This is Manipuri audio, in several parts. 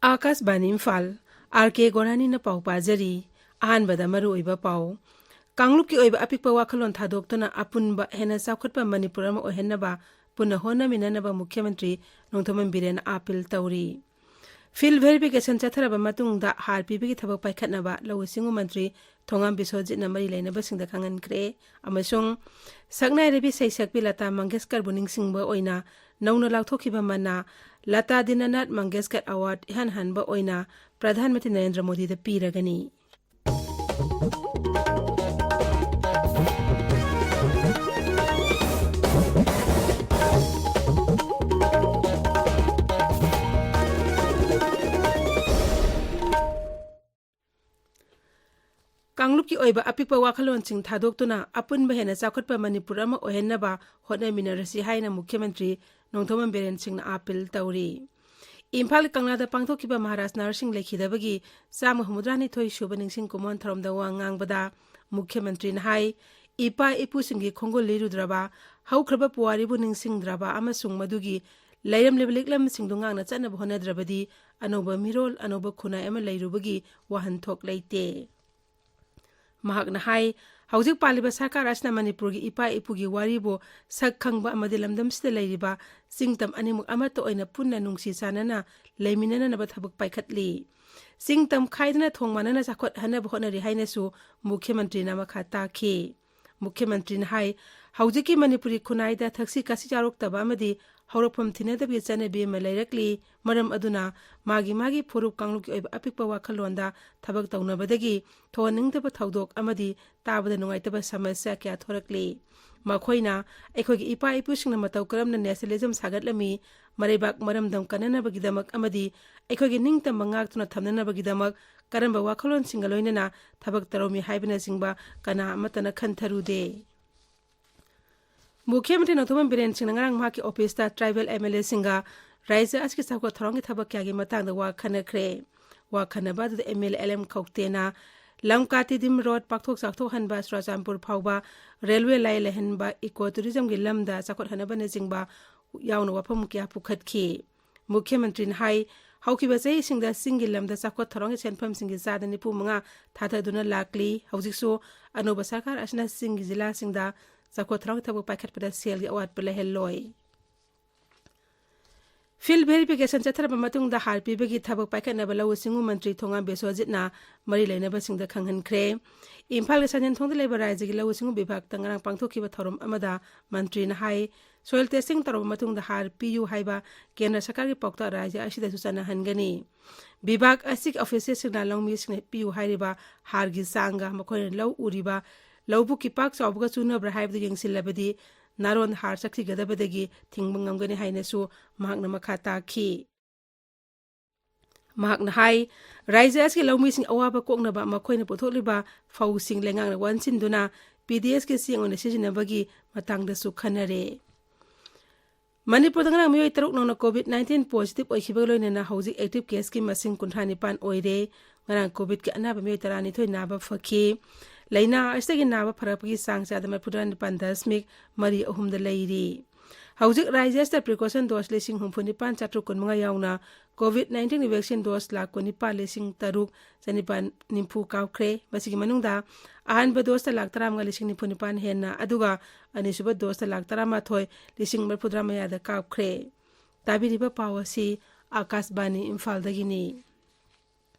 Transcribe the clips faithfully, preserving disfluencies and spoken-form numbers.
ꯑꯥꯀꯥꯁꯕꯥꯅꯤ ꯏꯝꯐꯥꯜ, ꯑꯥꯔ ꯀꯦ ꯒꯣꯔꯥꯅꯤꯅ ꯄꯥꯎ ꯄꯥꯖꯔꯤ꯫ ꯑꯍꯥꯟꯕꯗ ꯃꯔꯨꯑꯣꯏꯕ ꯄꯥꯎ꯫ ꯀꯥꯡꯂꯨꯞꯀꯤ ꯑꯣꯏꯕ ꯑꯄꯤꯛꯄ ꯋꯥꯈꯜꯂꯣꯟ ꯊꯥꯗꯣꯛꯇꯨꯅ ꯑꯄꯨꯟꯕ ꯍꯦꯟꯅ ꯆꯥꯎꯈꯠꯄ ꯃꯅꯤꯄꯨꯔ ꯑꯃ ꯑꯣꯏꯍꯟꯅꯕ ꯄꯨꯟꯅ ꯍꯣꯠꯅꯃꯤꯟꯅꯅꯕ ꯃꯨꯈ꯭ꯌꯃꯟꯇ꯭ꯔꯤ ꯅꯣꯡꯊꯣꯝꯕꯝ ꯕꯤꯔꯦꯟꯅ ꯑꯥꯄꯤꯜ ꯇꯧꯔꯤ꯫ ꯐꯤꯜ ꯚꯦꯔꯤꯐꯤꯀꯦꯁꯟ ꯆꯠꯊꯔꯕ ꯃꯇꯨꯡꯗ ꯍꯥꯔ ꯄꯤꯕꯒꯤ ꯊꯕꯛ ꯄꯥꯏꯈꯠꯅꯕ ꯂꯧꯎ ꯁꯤꯡꯎ ꯃꯟꯇ꯭ꯔꯤ ꯊꯣꯉꯥꯝ ꯕꯤꯁꯣꯖꯤꯠꯅ ꯃꯔꯤ ꯂꯩꯅꯕꯁꯤꯡꯗ ꯈꯪꯍꯟꯈ꯭ꯔꯦ꯫ ꯑꯃꯁꯨꯡ ꯁꯛꯅꯥꯏꯔꯕꯤ ꯁꯩꯁꯛꯄꯤ ꯂꯇꯥ ꯃꯪꯒꯦꯁꯀꯔꯕꯨ ꯅꯤꯡꯁꯤꯡꯕ ꯑꯣꯏꯅ ꯅꯧꯅ ꯂꯥꯎꯊꯣꯛꯈꯤꯕ ꯃꯅꯥ ꯂꯇꯥ ꯗꯤꯅꯥꯅꯥꯊ ꯃꯪꯒꯦꯁꯀꯔ ꯑꯦꯋꯥꯔꯗ ꯏꯍꯥꯟ ꯍꯥꯟꯕ ꯑꯣꯏꯅ ꯄ꯭ꯔꯙꯥꯟ ꯃꯟꯇ꯭ꯔꯤ ꯅꯔꯦꯟꯗ꯭ꯔ ꯃꯣꯗꯤꯗ ꯄꯤꯔꯒꯅꯤ꯫ ꯀꯥꯡꯂꯨꯞꯀꯤ ꯑꯣꯏꯕ ꯑꯄꯤꯛꯄ ꯋꯥꯈꯜꯂꯣꯟꯁꯤꯡ ꯊꯥꯗꯣꯛꯇꯨꯅ ꯑꯄꯨꯟꯕ ꯍꯦꯟꯅ ꯆꯥꯎꯈꯠꯄ ꯃꯅꯤꯄꯨꯔ ꯑꯃ ꯑꯣꯏꯍꯟꯅꯕ ꯍꯣꯠꯅꯃꯤꯟꯅꯔꯁꯤ ꯍꯥꯏꯅ ꯃꯨꯈ꯭ꯌꯃꯟꯇ꯭ꯔꯤ ꯅꯣꯡꯊꯣꯝꯕꯝ ꯕꯤꯔꯦꯟ ꯁꯤꯡꯅ ꯑꯥꯄꯤꯜ ꯇꯧꯔꯤ꯫ ꯏꯝꯐꯥꯜ ꯀꯪꯂꯥꯗ ꯄꯥꯡꯊꯣꯛꯈꯤꯕ ꯃꯍꯥꯔꯥꯖ ꯅꯍꯔꯁꯤꯡ ꯂꯩꯈꯤꯗꯕꯒꯤ ꯆꯥꯝꯃ ꯍꯨꯝꯐꯨꯇꯔꯥꯅꯤꯊꯣꯏ ꯁꯨꯕ ꯅꯤꯡꯁꯤꯡ ꯀꯨꯝꯑꯣꯟ ꯊꯧꯔꯝꯗ ꯋꯥ ꯉꯥꯡꯕꯗ ꯃꯨꯈ꯭ꯌꯃꯟꯇ꯭ꯔꯤꯅ ꯍꯥꯏ, ꯏꯄꯥ ꯏꯄꯨꯁꯤꯡꯒꯤ ꯈꯣꯡꯒꯨꯜ ꯂꯤꯔꯨꯗ꯭ꯔꯕ, ꯍꯧꯈ꯭ꯔꯕ ꯄꯨꯋꯥꯔꯤꯕꯨ ꯅꯤꯡꯁꯤꯡꯗ꯭ꯔꯕ ꯑꯃꯁꯨꯡ ꯃꯗꯨꯒꯤ ꯂꯩꯔꯝꯂꯤꯕ ꯂꯤꯛꯂꯝꯁꯤꯡꯗꯨ ꯉꯥꯛꯅ ꯆꯠꯅꯕ ꯍꯣꯠꯅꯗ꯭ꯔꯕꯗꯤ ꯑꯅꯧꯕ ꯃꯤꯔꯣꯜ, ꯑꯅꯧꯕ ꯈꯨꯟꯅꯥꯏ ꯑꯃ ꯂꯩꯔꯨꯕꯒꯤ ꯋꯥꯍꯟꯊꯣꯛ ꯂꯩꯇꯦ꯫ ꯃꯍꯥꯛꯅ ꯍꯥꯏ, ꯍꯧꯖꯤꯛ ꯄꯥꯜꯂꯤꯕ ꯁꯔꯀꯥꯔ ꯑꯁꯤꯅ ꯃꯅꯤꯄꯨꯔꯒꯤ ꯏꯄꯥ ꯏꯄꯨꯒꯤ ꯋꯥꯔꯤꯕꯨ ꯁꯛ ꯈꯪꯕ ꯑꯃꯗꯤ ꯂꯝꯗꯝꯁꯤꯗ ꯂꯩꯔꯤꯕ ꯆꯤꯡꯇꯝ ꯑꯅꯤꯃꯛ ꯑꯃꯠꯇ ꯑꯣꯏꯅ ꯄꯨꯟꯅ ꯅꯨꯡꯁꯤ ꯆꯥꯟꯅꯅ ꯂꯩꯃꯤꯟꯅꯅꯕ ꯊꯕꯛ ꯄꯥꯏꯈꯠꯂꯤ꯫ ꯆꯤꯡꯇꯝ ꯈꯥꯏꯗꯅ ꯊꯣꯡ ꯃꯥꯟꯅꯅ ꯆꯥꯎꯈꯠꯍꯟꯅꯕ ꯍꯣꯠꯅꯔꯤ ꯍꯥꯏꯅꯁꯨ ꯃꯨꯈ꯭ꯌꯃꯟꯇ꯭ꯔꯤꯅ ꯃꯈꯥ ꯇꯥꯈꯤ꯫ ꯃꯨꯈ꯭ꯌꯃꯟꯇ꯭ꯔꯤꯅ ꯍꯥꯏ, ꯍꯧꯖꯤꯛꯀꯤ ꯃꯅꯤꯄꯨꯔꯤ ꯈꯨꯟꯅꯥꯏꯗ ꯊꯛꯁꯤ ꯈꯥꯁꯤ ꯌꯥꯎꯔꯛꯇꯕ ꯑꯃꯗꯤ ꯍꯧꯔꯛꯐꯝ ꯊꯤꯅꯗꯕꯒꯤ ꯆꯠꯅꯕꯤ ꯑꯃ ꯂꯩꯔꯛꯂꯤ꯫ ꯃꯔꯝ ꯑꯗꯨꯅ ꯃꯥꯒꯤ ꯃꯥꯒꯤ ꯐꯨꯔꯨꯞ ꯀꯥꯡꯂꯨꯞꯀꯤ ꯑꯣꯏꯕ ꯑꯄꯤꯛꯄ ꯋꯥꯈꯜꯂꯣꯟꯗ ꯊꯕꯛ ꯇꯧꯅꯕꯗꯒꯤ ꯊꯣꯛꯍꯟꯅꯤꯡꯗꯕ ꯊꯧꯗꯣꯛ ꯑꯃꯗꯤ ꯇꯥꯕꯗ ꯅꯨꯡꯉꯥꯏꯇꯕ ꯁꯃꯁ꯭ꯌꯥ ꯀꯌꯥ ꯊꯣꯔꯛꯂꯤ꯫ ꯃꯈꯣꯏꯅ ꯑꯩꯈꯣꯏꯒꯤ ꯏꯄꯥ ꯏꯄꯨꯁꯤꯡꯅ ꯃꯇꯧ ꯀꯔꯝꯅ ꯅꯦꯁꯅꯦꯂꯤꯖꯝ ꯁꯥꯒꯠꯂꯝꯃꯤ, ꯃꯔꯩꯕꯥꯛ ꯃꯔꯝꯗꯝ ꯀꯟꯅꯅꯕꯒꯤꯗꯃꯛ ꯑꯃꯗꯤ ꯑꯩꯈꯣꯏꯒꯤ ꯅꯤꯡꯇꯝꯕ ꯉꯥꯛꯇꯨꯅ ꯊꯝꯅꯅꯕꯒꯤꯗꯃꯛ ꯀꯔꯝꯕ ꯋꯥꯈꯜꯂꯣꯟꯁꯤꯡꯒ ꯂꯣꯏꯅꯅ ꯊꯕꯛ ꯇꯧꯔꯝꯃꯤ ꯍꯥꯏꯕꯅꯆꯤꯡꯕ ꯀꯅꯥ ꯑꯃꯠꯇꯅ ꯈꯟꯊꯔꯨꯗꯦ꯫ ꯃꯨꯈ꯭ꯌ ꯃꯟꯇ꯭ꯔꯤ ꯅꯣꯡꯊꯣꯝꯕꯝ ꯕꯤꯔꯦꯟ ꯁꯤꯡꯅ ꯉꯔꯥꯡ ꯃꯍꯥꯛꯀꯤ ꯑꯣꯐꯤꯁꯇ ꯇ꯭ꯔꯥꯏꯕꯦꯜ ꯑꯦꯝ ꯑꯦꯜ ꯑꯦꯁꯤꯡꯒ ꯔꯥꯏꯖ꯭ꯌ ꯑꯁꯤꯒꯤ ꯆꯥꯎꯈꯠ ꯊꯧꯔꯥꯡꯒꯤ ꯊꯕꯛ ꯀꯌꯥꯒꯤ ꯃꯇꯥꯡꯗ ꯋꯥ ꯈꯟꯅꯈ꯭ꯔꯦ꯫ ꯋꯥ ꯈꯟꯅꯕ ꯑꯗꯨꯗ M L A L M ꯈꯧꯇꯦꯅ ꯂꯝꯀꯥ ꯇꯤꯗꯤꯝ ꯔꯣꯗ ꯄꯥꯛꯊꯣꯛ ꯆꯥꯎꯊꯣꯛꯍꯟꯕ, ꯆꯨꯔꯥꯆꯥꯟꯄꯨꯔ ꯐꯥꯎꯕ ꯔꯦꯜꯋꯦ ꯂꯥꯏ ꯂꯩꯍꯟꯕ, ꯏꯀꯣ ꯇꯨꯔꯤꯖꯝꯒꯤ ꯂꯝꯗ ꯆꯥꯎꯈꯠꯍꯟꯅꯕꯅꯆꯤꯡꯕ ꯌꯥꯎꯅ ꯋꯥꯐꯝ ꯀꯌꯥ ꯄꯨꯈꯠꯈꯤ꯫ ꯃꯨꯈ꯭ꯌ ꯃꯟꯇ꯭ꯔꯤꯅ ꯍꯥꯏ, ꯍꯧꯈꯤꯕ ꯆꯍꯤꯁꯤꯡꯗ ꯆꯤꯡꯒꯤ ꯂꯝꯗ ꯆꯥꯎꯈꯠ ꯊꯧꯔꯥꯡꯒꯤ ꯁꯦꯟꯐꯝꯁꯤꯡꯒꯤ ꯆꯥꯗ ꯅꯤꯐꯨ ꯃꯉꯥ ꯊꯥꯗꯗꯨꯅ ꯂꯥꯛꯂꯤ꯫ ꯍꯧꯖꯤꯛꯁꯨ ꯑꯅꯧꯕ ꯁꯔꯀꯥꯔ ꯑꯁꯤꯅ ꯆꯤꯡꯒꯤ ꯖꯤꯂꯥꯁꯤꯡꯗ ꯆꯥꯎꯈꯠ ꯊꯧꯔꯥꯡꯒꯤ ꯊꯕꯛ ꯄꯥꯏꯈꯠꯄꯗ ꯁꯦꯜꯒꯤ ꯑꯋꯥꯠꯄ ꯂꯩꯍꯜꯂꯣꯏ꯫ Field verification ꯆꯠꯊꯔꯕ ꯃꯇꯨꯡꯗ ꯍꯥꯔ ꯄꯤꯕꯒꯤ ꯊꯕꯛ ꯄꯥꯏꯈꯠꯅꯕ ꯂꯧꯎ ꯁꯤꯡꯎ ꯃꯟꯇ꯭ꯔꯤ ꯊꯣꯉꯥꯝ ꯕꯤꯁ꯭ꯋꯖꯤꯠꯅ ꯃꯔꯤ ꯂꯩꯅꯕꯁꯤꯡꯗ ꯈꯪꯍꯟꯈ꯭ꯔꯦ꯫ ꯏꯝꯐꯥꯜꯒꯤ ꯁꯟꯖꯦꯟꯊꯣꯡꯗ ꯂꯩꯕ ꯔꯥꯏꯖ꯭ꯌꯒꯤ ꯂꯧꯎ ꯁꯤꯡꯎ ꯕꯤꯚꯥꯒꯇ ꯉꯔꯥꯡ ꯄꯥꯡꯊꯣꯛꯈꯤꯕ ꯊꯧꯔꯝ ꯑꯃꯗ ꯃꯟꯇ꯭ꯔꯤꯅ ꯍꯥꯏ, soil testing ꯇꯧꯔꯕ ꯃꯇꯨꯡꯗ ꯍꯥꯔ ꯄꯤꯌꯨ ꯍꯥꯏꯕ ꯀꯦꯟꯗ꯭ꯔ ꯁꯔꯀꯥꯔꯒꯤ ꯄꯥꯎꯇꯥꯛ ꯔꯥꯏꯖ꯭ꯌ ꯑꯁꯤꯗꯁꯨ ꯆꯠꯅꯍꯟꯒꯅꯤ꯫ ꯕꯤꯚꯥꯒ ꯑꯁꯤꯒꯤ officialꯁꯤꯡꯅ ꯂꯧꯃꯤꯁꯤꯡꯅ ꯄꯤꯌꯨ ꯍꯥꯏꯔꯤꯕ ꯍꯥꯔꯒꯤ ꯆꯥꯡꯒ ꯃꯈꯣꯏꯅ ꯂꯧ ꯎꯔꯤꯕ ꯂꯧꯕꯨꯛꯀꯤ ꯄꯥꯛ ꯆꯥꯎꯕꯒ ꯆꯨꯅꯕ꯭ꯔꯥ ꯍꯥꯏꯕꯗꯨ ꯌꯦꯡꯁꯤꯜꯂꯕꯗꯤ ꯅꯥꯔꯣꯟ ꯍꯥꯔ ꯆꯠꯈꯤꯒꯗꯕꯗꯒꯤ ꯊꯤꯡꯕ ꯉꯝꯒꯅꯤ ꯍꯥꯏꯅꯁꯨ ꯃꯍꯥꯛꯅ ꯃꯈꯥ ꯇꯥꯈꯤ꯫ ꯃꯍꯥꯛꯅ ꯍꯥꯏ, ꯔꯥꯏꯖ꯭ꯌ ꯑꯁꯤꯒꯤ ꯂꯧꯃꯤꯁꯤꯡ ꯑꯋꯥꯕ ꯀꯣꯛꯅꯕ ꯃꯈꯣꯏꯅ ꯄꯨꯊꯣꯛꯂꯤꯕ ꯐꯧꯁꯤꯡ ꯂꯩꯉꯥꯛꯅ ꯋꯥꯟꯁꯤꯟꯗꯨꯅ ꯄꯤ ꯗꯤ ꯑꯦꯁꯀꯤ ꯆꯦꯡ ꯑꯣꯏꯅ ꯁꯤꯖꯤꯟꯅꯕꯒꯤ ꯃꯇꯥꯡꯗꯁꯨ ꯈꯟꯅꯔꯦ꯫ ꯃꯅꯤꯄꯨꯔꯗ ꯉꯔꯥꯡ ꯃꯤꯑꯣꯏ ꯇꯔꯨꯛ ꯅꯧꯅ COVID nineteen positive ꯑꯣꯏꯈꯤꯕꯒ ꯂꯣꯏꯅꯅ ꯍꯧꯖꯤꯛ active caseꯀꯤ ꯃꯁꯤꯡ ꯀꯨꯟꯊ꯭ꯔꯥ ꯅꯤꯄꯥꯟ ꯑꯣꯏꯔꯦ꯫ ꯉꯔꯥꯡ COVIDꯀꯤ ꯑꯅꯥꯕ ꯃꯤꯑꯣꯏ ꯇꯔꯥꯅꯤꯊꯣꯏ ꯅꯥꯕ ꯐꯈꯤ꯫ ꯂꯩꯅꯥ ꯑꯁꯤꯗꯒꯤ ꯅꯥꯕ ꯐꯔꯛꯄꯒꯤ ꯆꯥꯡ ꯆꯥꯗ ꯃꯔꯤꯐꯨꯇꯔꯥ ꯅꯤꯄꯥꯟ ꯗꯁꯃꯤꯛ ꯃꯔꯤ ꯑꯍꯨꯝꯗ ꯂꯩꯔꯤ꯫ ꯍꯧꯖꯤꯛ ꯔꯥꯏꯖ꯭ꯌ ꯑꯁꯤꯗ precaution dose ꯂꯤꯁꯤꯡ ꯍꯨꯝꯐꯨ ꯅꯤꯄꯥꯟ ꯆꯥꯇ꯭ꯔꯨꯛ ꯀꯨꯟꯃꯉꯥ ꯌꯥꯎꯅ COVID nineteen vaccine dose lakh ꯀꯨꯟꯅꯤꯄꯥꯟ ꯂꯤꯁꯤꯡ ꯇꯔꯨꯛ ꯆꯅꯤꯄꯥꯟ ꯅꯤꯐꯨ ꯀꯥꯞꯈ꯭ꯔꯦ꯫ ꯃꯁꯤꯒꯤ ꯃꯅꯨꯡꯗ ꯑꯍꯥꯟꯕ doseꯇ ꯂꯥꯈ ꯇꯔꯥꯃꯉꯥ ꯂꯤꯁꯤꯡ ꯅꯤꯐꯨ ꯅꯤꯄꯥꯟ ꯍꯦꯟꯅ, ꯑꯗꯨꯒ ꯑꯅꯤꯁꯨꯕ doseꯇ ꯂꯥꯈ ꯇꯔꯥꯃꯥꯊꯣꯏ ꯂꯤꯁꯤꯡ ꯃꯔꯤꯐꯨꯇꯔꯥ ꯃꯌꯥꯗ ꯀꯥꯞꯈ꯭ꯔꯦ꯫ ꯇꯥꯕꯤꯔꯤꯕ ꯄꯥꯎ ꯑꯁꯤ ꯑꯀꯥꯁꯕꯥꯅꯤ ꯏꯝꯐꯥꯜꯗꯒꯤꯅꯤ꯫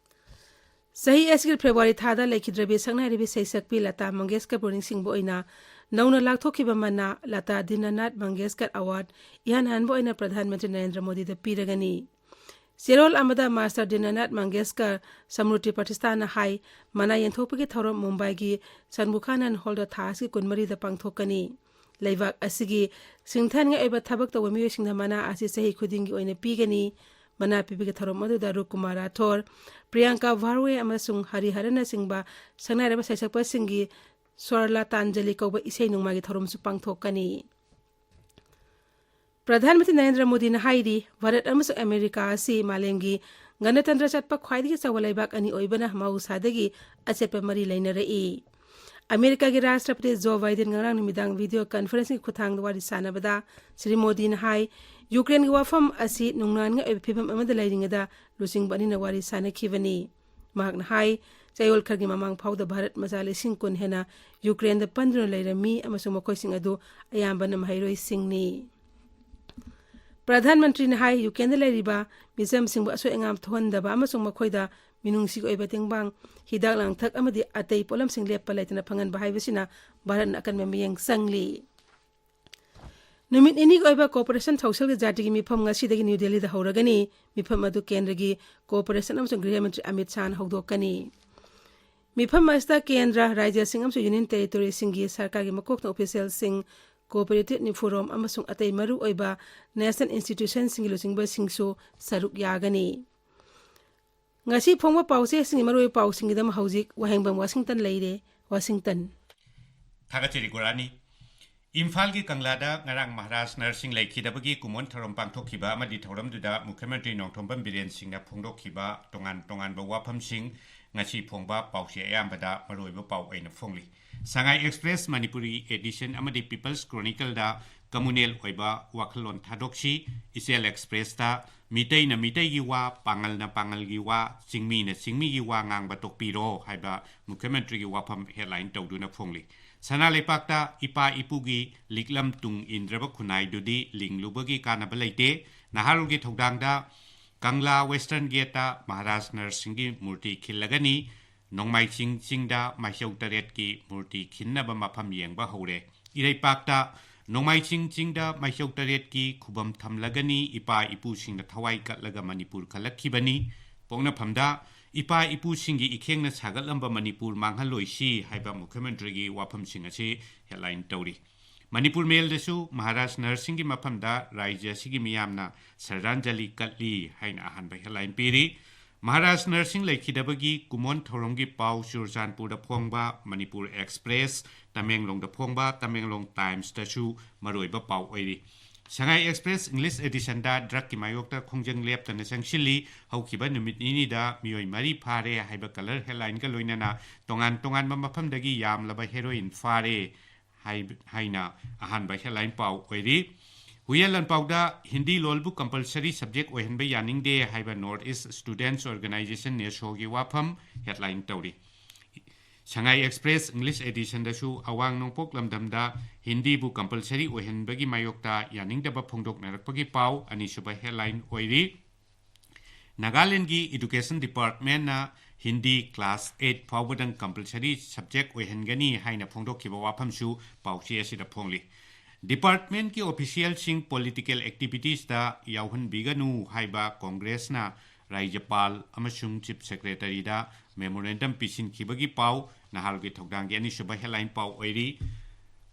ꯆꯍꯤ ꯑꯁꯤꯒꯤ ꯐꯦꯕ꯭ꯔꯨꯋꯥꯔꯤ ꯊꯥꯗ ꯂꯩꯈꯤꯗ꯭ꯔꯕꯤ ꯁꯛꯅꯥꯏꯔꯕꯤ ꯁꯩꯁꯛꯄꯤ ꯂꯇꯥ ꯃꯪꯒꯦꯁꯀꯔꯕꯨ ꯅꯤꯡꯁꯤꯡꯕ ꯑꯣꯏꯅ ꯅꯧꯅ ꯂꯥꯎꯊꯣꯛꯈꯤꯕ ꯃꯅꯥ ꯂꯇꯥ ꯗꯤꯅꯥꯅꯥꯊ ꯃꯪꯒꯦꯁꯀꯔ ꯑꯦꯋꯥꯔꯗ ꯏꯍꯥꯟ ꯍꯥꯟꯕ ꯑꯣꯏꯅ ꯄ꯭ꯔꯙꯥꯟ ꯃꯟꯇ꯭ꯔꯤ ꯅꯔꯦꯟꯗ꯭ꯔ ꯃꯣꯗꯤꯗ ꯄꯤꯔꯒꯅꯤ꯫ ꯆꯦꯔꯣꯜ ꯑꯃꯗ ꯃꯥꯁꯇꯔ ꯗꯤꯅꯥꯅꯥꯊ ꯃꯪꯒꯦꯁꯀꯔ ꯁꯃ꯭ꯔꯨꯇꯤ ꯄ꯭ꯔꯇꯤꯁꯊꯥꯟꯅ ꯍꯥꯏ, ꯃꯅꯥ ꯌꯦꯟꯊꯣꯛꯄꯒꯤ ꯊꯧꯔꯝ ꯃꯨꯝꯕꯥꯏꯒꯤ ꯁꯟꯃꯨꯈꯥꯅꯟ ꯍꯣꯜꯗ ꯊꯥ ꯑꯁꯤꯒꯤ ꯀꯨꯟꯃꯔꯤꯗ ꯄꯥꯡꯊꯣꯛꯀꯅꯤ꯫ ꯂꯩꯕꯥꯛ ꯑꯁꯤꯒꯤ ꯁꯤꯡꯊꯥꯅꯤꯡꯉꯥꯏ ꯑꯣꯏꯕ ꯊꯕꯛ ꯇꯧꯕ ꯃꯤꯑꯣꯏꯁꯤꯡꯗ ꯃꯅꯥ ꯑꯁꯤ ꯆꯍꯤ ꯈꯨꯗꯤꯡꯒꯤ ꯑꯣꯏꯅ ꯄꯤꯒꯅꯤ꯫ ꯃꯅꯥ ꯄꯤꯕꯒꯤ ꯊꯧꯔꯝ ꯑꯗꯨꯗ ꯔꯨꯛꯀꯨꯃꯥꯔ ꯔꯥꯊꯣꯔ, ꯄ꯭ꯔꯤꯌꯥꯡꯀꯥ ꯚꯥꯔꯋꯦ ꯑꯃꯁꯨꯡ ꯍꯔꯤꯍꯔꯟꯅꯆꯤꯡꯕ ꯁꯛꯅꯥꯏꯔꯕ ꯁꯩꯁꯛꯄꯁꯤꯡꯒꯤ ꯁ꯭ꯋꯔꯂꯥꯇꯥꯟꯖꯂꯤ ꯀꯧꯕ ꯏꯁꯩ ꯅꯣꯡꯃꯥꯏꯒꯤ ꯊꯧꯔꯝꯁꯨ ꯄꯥꯡꯊꯣꯛꯀꯅꯤ꯫ ꯄ꯭ꯔꯙꯥꯟ ꯃꯟꯇ꯭ꯔꯤ ꯅꯔꯦꯟꯗ꯭ꯔ ꯃꯣꯗꯤꯅ ꯍꯥꯏꯔꯤ, ꯚꯥꯔꯠ ꯑꯃꯁꯨꯡ ꯑꯃꯦꯔꯤꯀꯥ ꯑꯁꯤ ꯃꯥꯂꯦꯝꯒꯤ ꯒꯅꯇꯟꯇ꯭ꯔ ꯆꯠꯄ ꯈ꯭ꯋꯥꯏꯗꯒꯤ ꯆꯥꯎꯕ ꯂꯩꯕꯥꯛ ꯑꯅꯤ ꯑꯣꯏꯕꯅ ꯃꯍꯧꯁꯥꯗꯒꯤ ꯑꯆꯦꯠꯄ ꯃꯔꯤ ꯂꯩꯅꯔꯛꯏ꯫ ꯑꯃꯦꯔꯤꯀꯥꯒꯤ ꯔꯥꯁꯇ꯭ꯔꯄꯇꯤ ꯖꯣ ꯕꯥꯏꯗꯦꯟ ꯉꯔꯥꯡ ꯅꯨꯃꯤꯗꯥꯡ ꯚꯤꯗꯤꯑꯣ ꯀꯟꯐꯔꯦꯟꯁꯀꯤ ꯈꯨꯠꯊꯥꯡꯗ ꯋꯥꯔꯤ ꯁꯥꯟꯅꯕꯗ ꯁ꯭ꯔꯤ ꯃꯣꯗꯤꯅ ꯍꯥꯏ, ꯌꯨꯀ꯭ꯔꯦꯟꯒꯤ ꯋꯥꯐꯝ ꯑꯁꯤ ꯅꯨꯡꯅꯥꯡꯅꯤꯡꯉꯥꯏ ꯑꯣꯏꯕ ꯐꯤꯕꯝ ꯑꯃꯗ ꯂꯩꯔꯤꯉꯩꯗ ꯂꯨꯆꯤꯡꯕ ꯑꯅꯤꯅ ꯋꯥꯔꯤ ꯁꯥꯟꯅꯈꯤꯕꯅꯤ꯫ ꯃꯍꯥꯛꯅ ꯍꯥꯏ, ꯆꯌꯣꯜ ꯈꯔꯒꯤ ꯃꯃꯥꯡ ꯐꯥꯎꯗ ꯚꯥꯔꯠ ꯃꯆꯥ ꯂꯤꯁꯤꯡ ꯀꯨꯟ ꯍꯦꯟꯅ ꯌꯨꯀ꯭ꯔꯦꯟꯗ ꯄꯟꯗꯨꯅ ꯂꯩꯔꯝꯃꯤ ꯑꯃꯁꯨꯡ ꯃꯈꯣꯏꯁꯤꯡ ꯑꯗꯨ ꯑꯌꯥꯝꯕꯅ ꯃꯍꯩꯔꯣꯏꯁꯤꯡꯅꯤ꯫ ꯄ꯭ꯔꯙꯥꯟ ꯃꯟꯇ꯭ꯔꯤꯅ ꯍꯥꯏ, ꯌꯨꯀ꯭ꯔꯦꯟꯗ ꯂꯩꯔꯤꯕ ꯃꯤꯆꯝꯁꯤꯡꯕꯨ ꯑꯁꯣꯏ ꯑꯉꯥꯝ ꯊꯣꯛꯍꯟꯗꯕ ꯑꯃꯁꯨꯡ ꯃꯈꯣꯏꯗ ꯃꯤꯅꯨꯡꯁꯤꯒꯤ ꯑꯣꯏꯕ ꯇꯦꯡꯕꯥꯡ, ꯍꯤꯗꯥꯛ ꯂꯥꯡꯊꯛ ꯑꯃꯗꯤ ꯑꯇꯩ ꯄꯣꯠꯂꯝꯁꯤꯡ ꯂꯦꯞꯄ ꯂꯩꯇꯅ ꯐꯪꯍꯟꯕ ꯍꯥꯏꯕꯁꯤꯅ ꯚꯥꯔꯠꯅ ꯑꯀꯟꯕ ꯃꯤꯠꯌꯦꯡ ꯆꯪꯂꯤ꯫ ꯅꯨꯃꯤꯠ ꯅꯤꯅꯤꯒꯤ ꯑꯣꯏꯕ ꯀꯣꯑꯣꯄꯔꯦꯁꯟ ꯊꯧꯁꯤꯜꯒꯤ ꯖꯥꯇꯤꯒꯤ ꯃꯤꯐꯝ ꯉꯁꯤꯗꯒꯤ ꯅ꯭ꯌꯨ ꯗꯦꯜꯂꯤꯗ ꯍꯧꯔꯒꯅꯤ꯫ ꯃꯤꯐꯝ ꯑꯗꯨ ꯀꯦꯟꯗ꯭ꯔꯒꯤ ꯀꯣꯑꯣꯄꯔꯦꯁꯟ ꯑꯃꯁꯨꯡ ꯒ꯭ꯔꯤꯍ ꯃꯟꯇ꯭ꯔꯤ ꯑꯃꯤꯠ ꯁꯥꯍꯅ ꯍꯧꯗꯣꯛꯀꯅꯤ꯫ ꯃꯤꯐꯝ ꯑꯁꯤꯗ ꯀꯦꯟꯗ꯭ꯔ, ꯔꯥꯖ꯭ꯌꯁꯤꯡ ꯑꯃꯁꯨꯡ ꯌꯨꯅꯤꯌꯟ ꯇꯦꯔꯤꯇꯣꯔꯤꯁꯤꯡꯒꯤ ꯁꯔꯀꯥꯔꯒꯤ ꯃꯀꯣꯛ ꯊꯣꯡꯕ ꯑꯣꯐꯤꯁꯤꯌꯦꯜꯁꯤꯡ, ꯀꯣꯑꯣꯄꯔꯦꯇꯤꯚ ꯐꯣꯔꯝ ꯑꯃꯁꯨꯡ ꯑꯇꯩ ꯃꯔꯨ ꯑꯣꯏꯕ ꯅꯦꯁꯅꯦꯜ ꯏꯟꯁꯇꯤꯇ꯭ꯌꯨꯁꯟꯁꯤꯡꯒꯤ ꯂꯨꯆꯤꯡꯕꯁꯤꯡꯁꯨ ꯁꯔꯨꯛ ꯌꯥꯒꯅꯤ꯫ ꯉꯁꯤ ꯐꯣꯡꯕ ꯄꯥꯎꯆꯦꯁꯤꯡꯒꯤ ꯃꯔꯨꯑꯣꯏꯕ ꯄꯥꯎꯁꯤꯡꯒꯤꯗꯃꯛ ꯍꯧꯖꯤꯛ ꯋꯥꯍꯦꯡꯕꯝ ꯋꯥꯁꯤꯡꯇꯟ ꯂꯩꯔꯦ꯫ ꯋꯥꯁꯤꯡꯇꯟ꯫ ꯊꯥꯒꯠꯆꯔꯤ ꯒꯣꯔꯥꯅꯤ꯫ ꯏꯝꯐꯥꯜꯒꯤ ꯀꯪꯂꯥꯗ ꯉꯔꯥꯡ ꯃꯍꯥꯔꯥꯖ ꯅꯔꯁꯤꯡ ꯂꯩꯈꯤꯗꯕꯒꯤ ꯀꯨꯃꯣꯟ ꯊꯧꯔꯝ ꯄꯥꯡꯊꯣꯛꯈꯤꯕ ꯑꯃꯗꯤ ꯊꯧꯔꯝꯗꯨꯗ ꯃꯨꯈ꯭ꯌꯃꯟꯇ꯭ꯔꯤ ꯅꯣꯡꯊꯣꯝꯕꯝ ꯕꯤꯔꯦꯟ ꯁꯤꯡꯅ ꯐꯣꯡꯗꯣꯛꯈꯤꯕ ꯇꯣꯉꯥꯟ ꯇꯣꯉꯥꯟꯕ ꯋꯥꯐꯝꯁꯤꯡ ꯉꯁꯤ ꯐꯣꯡꯕ ꯄꯥꯎꯆꯦ ꯑꯌꯥꯝꯕꯗ ꯃꯔꯨꯑꯣꯏꯕ ꯄꯥꯎ ꯑꯣꯏꯅ ꯐꯣꯡꯂꯤ꯫ ꯁꯉꯥꯏ ꯑꯦꯛꯁꯄ꯭ꯔꯦꯁ ꯃꯅꯤꯄꯨꯔꯤ ꯑꯦꯗꯤꯁꯟ ꯑꯃꯗꯤ ꯄꯤꯄꯜꯁ ꯀ꯭ꯔꯣꯅꯤꯀꯜꯗ ꯀꯝꯃꯨꯅꯦꯜ ꯑꯣꯏꯕ ꯋꯥꯈꯜꯂꯣꯟ ꯊꯥꯗꯣꯛꯁꯤ꯫ ꯏꯆꯦꯜ ꯑꯦꯛꯁꯄ꯭ꯔꯦꯁꯇ ꯃꯤꯇꯩꯅ ꯃꯤꯇꯩꯒꯤ ꯋꯥ, ꯄꯥꯉꯜꯅ ꯄꯥꯉꯜꯒꯤ ꯋꯥ, ꯆꯤꯡꯃꯤꯅ ꯆꯤꯡꯃꯤꯒꯤ ꯋꯥ ꯉꯥꯡꯕ ꯇꯣꯛꯄꯤꯔꯣ ꯍꯥꯏꯕ ꯃꯨꯈ꯭ꯌꯃꯟꯇ꯭ꯔꯤꯒꯤ ꯋꯥꯐꯝ ꯍꯦꯗꯂꯥꯏꯟ ꯇꯧꯗꯨꯅ ꯐꯣꯡꯂꯤ꯫ ꯁꯅꯥ ꯂꯩꯄꯥꯛꯇ ꯏꯄꯥ ꯏꯄꯨꯒꯤ ꯂꯤꯛꯂꯝ ꯇꯨꯡ ꯏꯟꯗ꯭ꯔꯕ ꯈꯨꯟꯅꯥꯏꯗꯨꯗꯤ ꯂꯤꯡꯂꯨꯕꯒꯤ ꯀꯥꯟꯅꯕ ꯂꯩꯇꯦ꯫ ꯅꯍꯥꯔꯣꯜꯒꯤ ꯊꯧꯗꯥꯡꯗ ꯀꯪꯂꯥ ꯋꯦꯁꯇꯔꯟ ꯒꯦꯠꯇ ꯃꯍꯥꯔꯥꯖ ꯅꯔꯁꯤꯡꯒꯤ ꯃꯨꯔꯇꯤ ꯈꯤꯜꯂꯒꯅꯤ꯫ ꯅꯣꯡꯃꯥꯏꯆꯤꯡ ꯆꯤꯡꯗ ꯃꯥꯏꯆꯧ ꯇꯔꯦꯠꯀꯤ ꯃꯨꯔꯇꯤ ꯈꯤꯟꯅꯕ ꯃꯐꯝ ꯌꯦꯡꯕ ꯍꯧꯔꯦ꯫ ꯏꯔꯩꯄꯥꯛꯇ ꯅꯣꯡꯃꯥꯏꯆꯤꯡ ꯆꯤꯡꯗ ꯃꯥꯏꯆꯧ ꯇꯔꯦꯠꯀꯤ ꯈꯨꯕꯝ ꯊꯝꯂꯒꯅꯤ꯫ ꯏꯄꯥ ꯏꯄꯨꯁꯤꯡꯅ ꯊꯋꯥꯏ ꯀꯠꯂꯒ ꯃꯅꯤꯄꯨꯔ ꯈꯜꯂꯛꯈꯤꯕꯅꯤ꯫ ꯄꯣꯛꯅꯐꯝꯗ ꯏꯄꯥ ꯏꯄꯨꯁꯤꯡꯒꯤ ꯏꯈꯦꯡꯅ ꯁꯥꯒꯠꯂꯝꯕ ꯃꯅꯤꯄꯨꯔ ꯃꯥꯡꯍꯜꯂꯣꯏꯁꯤ ꯍꯥꯏꯕ ꯃꯨꯈ꯭ꯌꯃꯟꯇ꯭ꯔꯤꯒꯤ ꯋꯥꯐꯝꯁꯤꯡ ꯑꯁꯤ ꯍꯦꯗꯂꯥꯏꯟ ꯇꯧꯔꯤ꯫ ꯃꯅꯤꯄꯨꯔ ꯃꯦꯜꯗꯁꯨ ꯃꯍꯥꯔꯥꯖ ꯅꯔꯁꯤꯡꯒꯤ ꯃꯐꯝꯗ ꯔꯥꯏꯖ꯭ꯌ ꯑꯁꯤꯒꯤ ꯃꯤꯌꯥꯝꯅ ꯁ꯭ꯔꯗꯥꯟꯖꯂꯤ ꯀꯠꯂꯤ ꯍꯥꯏꯅ ꯑꯍꯥꯟꯕ ꯍꯦꯗꯂꯥꯏꯟ ꯄꯤꯔꯤ꯫ ꯃꯍꯥꯔꯥꯖ ꯅꯔꯁꯤꯡ ꯂꯩꯈꯤꯗꯕꯒꯤ ꯀꯨꯃꯣꯟ ꯊꯧꯔꯝꯒꯤ ꯄꯥꯎ ꯆꯨꯔꯆꯥꯟꯄꯨꯔꯗ ꯐꯣꯡꯕ ꯃꯅꯤꯄꯨꯔ ꯑꯦꯛꯁꯄ꯭ꯔꯦꯁ, ꯇꯃꯦꯡꯂꯣꯡꯗ ꯐꯣꯡꯕ ꯇꯃꯦꯡꯂꯣꯡ ꯇꯥꯏꯝꯁꯇꯁꯨ ꯃꯔꯨꯑꯣꯏꯕ ꯄꯥꯎ ꯑꯣꯏꯔꯤ꯫ ꯁꯉꯥꯏ ꯑꯦꯛꯁꯄ꯭ꯔꯦꯁ ꯏꯪꯂꯤꯁ ꯑꯦꯗꯤꯁꯟꯗ ꯗ꯭ꯔꯒꯀꯤ ꯃꯥꯌꯣꯛꯇ ꯈꯣꯡꯖꯪ ꯂꯦꯞꯇꯅ ꯆꯪꯁꯤꯜꯂꯤ, ꯍꯧꯈꯤꯕ ꯅꯨꯃꯤꯠ ꯅꯤꯅꯤꯗ ꯃꯤꯑꯣꯏ ꯃꯔꯤ ꯐꯥꯔꯦ ꯍꯥꯏꯕ ꯀꯂꯔ ꯍꯦꯗꯂꯥꯏꯟꯒ ꯂꯣꯏꯅꯅ ꯇꯣꯉꯥꯟ ꯇꯣꯉꯥꯟꯕ ꯃꯐꯝꯗꯒꯤ ꯌꯥꯝꯂꯕ ꯍꯦꯔꯣꯏꯟ ꯐꯥꯔꯦ ꯍꯥꯏꯕ- ꯍꯥꯏꯅ ꯑꯍꯥꯟꯕ ꯍꯦꯗꯂꯥꯏꯟ ꯄꯥꯎ ꯑꯣꯏꯔꯤ꯫ ꯍꯨꯏꯌꯦꯟ ꯂꯥꯟꯄꯥꯎꯗ ꯍꯤꯟꯗꯤ ꯂꯣꯜꯕꯨ ꯀꯝꯄꯜꯁꯔꯤ ꯁꯕꯖꯦꯛ ꯑꯣꯏꯍꯟꯕ ꯌꯥꯅꯤꯡꯗꯦ ꯍꯥꯏꯕ ꯅꯣꯔꯠ ꯏꯁ ꯁ꯭ꯇꯨꯗꯦꯟꯠꯁ ꯑꯣꯔꯒꯅꯥꯏꯖꯦꯁꯟ ꯅꯦꯁꯣꯒꯤ ꯋꯥꯐꯝ ꯍꯦꯗꯂꯥꯏꯟ ꯇꯧꯔꯤ꯫ ꯁꯉꯥꯏ ꯑꯦꯛꯁꯄ꯭ꯔꯦꯁ ꯏꯪꯂꯤꯁ ꯑꯦꯗꯤꯁꯟꯗꯁꯨ ꯑꯋꯥꯡ ꯅꯣꯡꯄꯣꯛ ꯂꯝꯗꯝꯗ ꯍꯤꯟꯗꯤꯕꯨ ꯀꯝꯄꯜꯁꯔꯤ ꯑꯣꯏꯍꯟꯕꯒꯤ ꯃꯥꯌꯣꯛꯇ ꯌꯥꯅꯤꯡꯗꯕ ꯐꯣꯡꯗꯣꯛꯅꯔꯛꯄꯒꯤ ꯄꯥꯎ ꯑꯅꯤꯁꯨꯕ ꯍꯦꯗꯂꯥꯏꯟ ꯑꯣꯏꯔꯤ꯫ ꯅꯥꯒꯥꯂꯦꯟꯒꯤ ꯏꯗꯨꯀꯦꯁꯟ ꯗꯤꯄꯥꯔꯠꯃꯦꯟꯅ ꯍꯤꯟꯗꯤ ꯀ꯭ꯂꯥꯁ ꯑꯩꯠ ꯐꯥꯎꯕꯗꯪ ꯀꯝꯄꯜꯁꯔꯤ ꯁꯕꯖꯦꯛ ꯑꯣꯏꯍꯟꯒꯅꯤ ꯍꯥꯏꯅ ꯐꯣꯡꯗꯣꯛꯈꯤꯕ ꯋꯥꯐꯝꯁꯨ ꯄꯥꯎꯆꯦ ꯑꯁꯤꯗ ꯐꯣꯡꯂꯤ꯫ ꯗꯤꯄꯥꯔꯠꯃꯦꯟꯒꯤ ꯑꯣꯐꯤꯁꯤꯌꯦꯜꯁꯤꯡ ꯄꯣꯂꯤꯇꯤꯀꯦꯜ ꯑꯦꯛꯇꯤꯚꯤꯇꯤꯁꯇ ꯌꯥꯎꯍꯟꯕꯤꯒꯅꯨ ꯍꯥꯏꯕ ꯀꯣꯡꯒ꯭ꯔꯦꯁꯅ ꯔꯥꯖ꯭ꯌꯄꯥꯜ ꯑꯃꯁꯨꯡ ꯆꯤꯐ ꯁꯦꯀ꯭ꯔꯦꯇꯔꯤꯗ ꯃꯦꯃꯣꯔꯦꯟꯗꯝ ꯄꯤꯁꯤꯟꯈꯤꯕꯒꯤ ꯄꯥꯎ ꯅꯍꯥꯔꯣꯜꯒꯤ ꯊꯧꯗꯥꯡꯒꯤ ꯑꯅꯤꯁꯨꯕ ꯍꯦꯗꯂꯥꯏꯟ ꯄꯥꯎ ꯑꯣꯏꯔꯤ꯫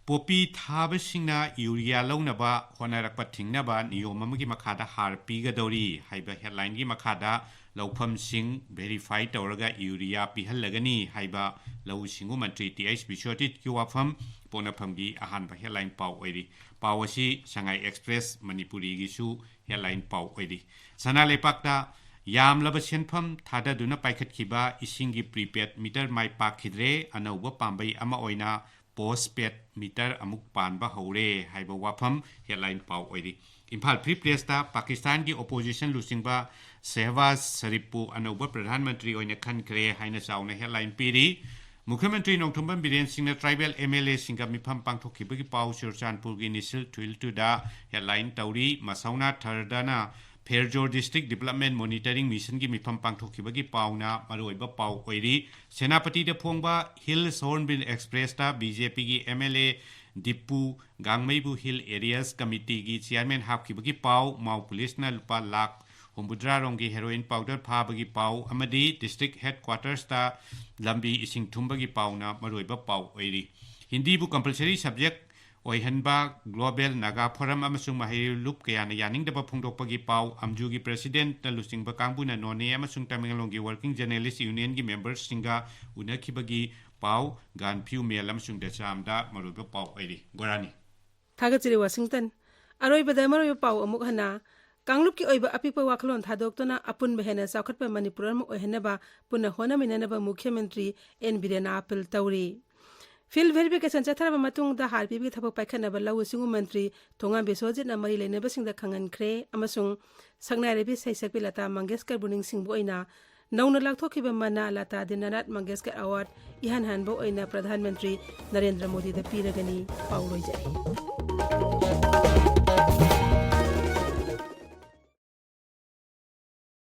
ꯄꯣꯄꯤ ꯊꯥꯕꯁꯤꯡꯅ ꯌꯨꯔꯤꯌꯥ ꯂꯧꯅꯕ ꯍꯣꯠꯅꯔꯛꯄ ꯊꯤꯡꯅꯕ ꯅꯤꯌꯣꯝ ꯑꯃꯒꯤ ꯃꯈꯥꯗ ꯍꯥꯔ ꯄꯤꯒꯗꯧꯔꯤ ꯍꯥꯏꯕ ꯍꯦꯗꯂꯥꯏꯟꯒꯤ ꯃꯈꯥꯗ ꯂꯧꯐꯝꯁꯤꯡ ꯚꯦꯔꯤꯐꯥꯏ ꯇꯧꯔꯒ ꯌꯨꯔꯤꯌꯥ ꯄꯤꯍꯜꯂꯒꯅꯤ ꯍꯥꯏꯕ ꯂꯧꯎ ꯁꯤꯡꯎ ꯃꯟꯇ꯭ꯔꯤ ꯇꯤ ꯑꯩꯆ ꯕꯤꯁ꯭ꯋꯖꯤꯠꯀꯤ ꯋꯥꯐꯝ ꯄꯣꯛꯅꯐꯝꯒꯤ ꯑꯍꯥꯟꯕ ꯍꯦꯗꯂꯥꯏꯟ ꯄꯥꯎ ꯑꯣꯏꯔꯤ꯫ ꯄꯥꯎ ꯑꯁꯤ ꯁꯉꯥꯏ ꯑꯦꯛꯁꯄ꯭ꯔꯦꯁ ꯃꯅꯤꯄꯨꯔꯤꯒꯤꯁꯨ ꯍꯦꯗꯂꯥꯏꯟ ꯄꯥꯎ ꯑꯣꯏꯔꯤ꯫ ꯁꯅꯥ ꯂꯩꯄꯥꯛꯇ ꯌꯥꯝꯂꯕ ꯁꯦꯟꯐꯝ ꯊꯥꯗꯗꯨꯅ ꯄꯥꯏꯈꯠꯈꯤꯕ ꯏꯁꯤꯡꯒꯤ ꯄ꯭ꯔꯤꯄꯦꯗ ꯃꯤꯇꯔ ꯃꯥꯏ ꯄꯥꯛꯈꯤꯗ꯭ꯔꯦ, ꯑꯅꯧꯕ ꯄꯥꯝꯕꯩ ꯑꯃ ꯑꯣꯏꯅ ꯄꯣꯁꯄꯦꯗ ꯃꯤꯇꯔ ꯑꯃꯨꯛ ꯄꯥꯟꯕ ꯍꯧꯔꯦ ꯍꯥꯏꯕ ꯋꯥꯐꯝ ꯍꯦꯗꯂꯥꯏꯟ ꯄꯥꯎ ꯑꯣꯏꯔꯤ꯫ ꯏꯝꯐꯥꯜ ꯐ꯭ꯔꯤ ꯄ꯭ꯔꯦꯁꯇ ꯄꯥꯀꯤꯁꯇꯥꯟꯒꯤ ꯑꯣꯄꯣꯖꯤꯁꯟ ꯂꯨꯆꯤꯡꯕ ꯁꯦꯍꯕꯥꯖ ꯁꯔꯤꯐꯄꯨ ꯑꯅꯧꯕ ꯄ꯭ꯔꯙꯥꯟ ꯃꯟꯇ꯭ꯔꯤ ꯑꯣꯏꯅ ꯈꯟꯈ꯭ꯔꯦ ꯍꯥꯏꯅ ꯆꯥꯎꯅ ꯍꯦꯗꯂꯥꯏꯟ ꯄꯤꯔꯤ꯫ ꯃꯨꯈ꯭ꯌ ꯃꯟꯇ꯭ꯔꯤ ꯅꯣꯡꯊꯣꯝꯕꯝ ꯕꯤꯔꯦꯟ ꯁꯤꯡꯅ ꯇ꯭ꯔꯥꯏꯕꯦꯜ ꯑꯦꯝ ꯑꯦꯜ ꯑꯦꯁꯤꯡꯒ ꯃꯤꯐꯝ ꯄꯥꯡꯊꯣꯛꯈꯤꯕꯒꯤ ꯄꯥꯎ ꯆꯨꯔꯆꯥꯟꯄꯨꯔꯒꯤ ꯅꯤꯁꯤꯜ ꯊꯨꯏꯜꯇꯨꯗ ꯍꯦꯗꯂꯥꯏꯟ ꯇꯧꯔꯤ꯫ ꯃꯁꯧꯅꯥ ꯊꯔꯗꯅ ꯐꯦꯔꯖꯣꯔ ꯗꯤꯁꯇ꯭ꯔꯤꯛ ꯗꯤꯕꯂꯞꯃꯦꯟ ꯃꯣꯅꯤꯇꯔꯤꯡ ꯃꯤꯁꯟꯒꯤ ꯃꯤꯐꯝ ꯄꯥꯡꯊꯣꯛꯈꯤꯕꯒꯤ ꯄꯥꯎꯅ ꯃꯔꯨꯑꯣꯏꯕ ꯄꯥꯎ ꯑꯣꯏꯔꯤ꯫ ꯁꯦꯅꯥꯄꯇꯤꯗ ꯐꯣꯡꯕ ꯍꯤꯜꯁ ꯍꯣꯔꯟꯕꯤꯜ ꯑꯦꯛꯁꯄ꯭ꯔꯦꯁꯇ ꯕꯤ ꯖꯦ ꯄꯤꯒꯤ ꯑꯦꯝ ꯑꯦꯜ ꯑꯦ ꯗꯤꯄꯨ ꯒꯥꯡꯃꯩꯕꯨ ꯍꯤꯜ ꯑꯦꯔꯤꯌꯥꯁ ꯀꯃꯤꯇꯤꯒꯤ ꯆꯤꯌꯥꯔꯃꯦꯟ ꯍꯥꯞꯈꯤꯕꯒꯤ ꯄꯥꯎ, ꯃꯥꯎ ꯄꯨꯂꯤꯁꯅ ꯂꯨꯄꯥ ꯂꯥꯈ ꯍꯨꯝꯐꯨꯇꯔꯥ ꯔꯣꯝꯒꯤ ꯍꯦꯔꯣꯏꯟ ꯄꯥꯎꯗꯔ ꯐꯥꯕꯒꯤ ꯄꯥꯎ ꯑꯃꯗꯤ ꯗꯤꯁꯇ꯭ꯔꯤꯛ ꯍꯦꯗꯀ꯭ꯋꯥꯇꯔꯁꯇ ꯂꯝꯕꯤ ꯏꯁꯤꯡ ꯊꯨꯝꯕꯒꯤ ꯄꯥꯎꯅ ꯃꯔꯨꯑꯣꯏꯕ ꯄꯥꯎ ꯑꯣꯏꯔꯤ꯫ ꯍꯤꯟꯗꯤꯕꯨ ꯀꯝꯄꯜꯁꯔꯤ ꯁꯕꯖꯦꯛ ꯑꯣꯏꯍꯟꯕ ꯒ꯭ꯂꯣꯕꯦꯜ ꯅꯥꯒꯥ ꯐꯣꯔꯝ ꯑꯃꯁꯨꯡ ꯃꯍꯩꯔꯣꯏ ꯂꯨꯞ ꯀꯌꯥꯅ ꯌꯥꯅꯤꯡꯗꯕ ꯐꯣꯡꯗꯣꯛꯄꯒꯤ ꯄꯥꯎ, ꯑꯝꯖꯨꯒꯤ ꯄ꯭ꯔꯦꯁꯤꯗꯦꯟꯠꯅ ꯂꯨꯆꯤꯡꯕ ꯀꯥꯡꯕꯨꯅ ꯅꯣꯅꯦ ꯑꯃꯁꯨꯡ ꯇꯃꯦꯡꯂꯣꯡꯒꯤ ꯋꯥꯔꯀꯤꯡ ꯖꯔꯅꯦꯂꯤꯁ ꯌꯨꯅꯤꯌꯟꯒꯤ ꯃꯦꯝꯕꯔꯁꯤꯡꯒ ꯎꯅꯈꯤꯕꯒꯤ ꯄꯥꯎ, ꯒꯥꯟꯐ꯭ꯌꯨ ꯃꯦꯜ ꯑꯃꯁꯨꯡ ꯗ ꯆꯥꯝꯗ ꯃꯔꯨꯑꯣꯏꯕ ꯄꯥꯎ ꯑꯣꯏꯔꯤ꯫ ꯒꯣꯔꯥꯅꯤ꯫ ꯊꯥꯒꯠꯆꯔꯤ ꯋꯥꯁꯤꯡꯇꯟ꯫ ꯑꯔꯣꯏꯕꯗ ꯃꯔꯨꯑꯣꯏꯕ ꯄꯥꯎ ꯑꯃꯨꯛ ꯍꯟꯅ꯫ ꯀꯥꯡꯂꯨꯞꯀꯤ ꯑꯣꯏꯕ ꯑꯄꯤꯛꯄ ꯋꯥꯈꯜꯂꯣꯟ ꯊꯥꯗꯣꯛꯇꯨꯅ ꯑꯄꯨꯟꯕ ꯍꯦꯟꯅ ꯆꯥꯎꯈꯠꯄ ꯃꯅꯤꯄꯨꯔ ꯑꯃ ꯑꯣꯏꯍꯟꯅꯕ ꯄꯨꯟꯅ ꯍꯣꯠꯅꯃꯤꯟꯅꯅꯕ ꯃꯨꯈ꯭ꯌ ꯃꯟꯇ꯭ꯔꯤ ꯑꯦꯟ ꯕꯤꯔꯦꯟꯅ ꯑꯥꯄꯤꯜ ꯇꯧꯔꯤ꯫ ꯐꯤꯜꯗ ꯚꯦꯔꯤꯐꯤꯀꯦꯁꯟ ꯆꯠꯊꯔꯕ ꯃꯇꯨꯡꯗ ꯍꯥꯔ ꯄꯤꯕꯒꯤ ꯊꯕꯛ ꯄꯥꯏꯈꯠꯅꯕ ꯂꯧꯎ ꯁꯤꯡꯎ ꯃꯟꯇ꯭ꯔꯤ ꯊꯣꯉꯥꯝ ꯕꯤꯁ꯭ꯋꯖꯤꯠꯅ ꯃꯔꯤ ꯂꯩꯅꯕꯁꯤꯡꯗ ꯈꯪꯍꯟꯈ꯭ꯔꯦ ꯑꯃꯁꯨꯡ ꯁꯛꯅꯥꯏꯔꯕꯤ ꯁꯩꯁꯛꯄꯤ ꯂꯇꯥ ꯃꯪꯒꯦꯁꯀꯔꯕꯨ ꯅꯤꯡꯁꯤꯡꯕ ꯑꯣꯏꯅ ꯅꯧꯅ ꯂꯥꯎꯊꯣꯛꯈꯤꯕ ꯃꯅꯥ ꯂꯇꯥ ꯗꯤꯅꯥꯅꯥꯊ ꯃꯪꯒꯦꯁꯀꯔ ꯑꯦꯋꯥꯔꯗ ꯏꯍꯥꯟ ꯍꯥꯟꯕ ꯑꯣꯏꯅ ꯄ꯭ꯔꯙꯥꯟ ꯃꯟꯇ꯭ꯔꯤ ꯅꯔꯦꯟꯗ꯭ꯔ ꯃꯣꯗꯤꯗ ꯄꯤꯔꯒꯅꯤ꯫ ꯄꯥꯎ ꯂꯣꯏꯖꯔꯦ꯫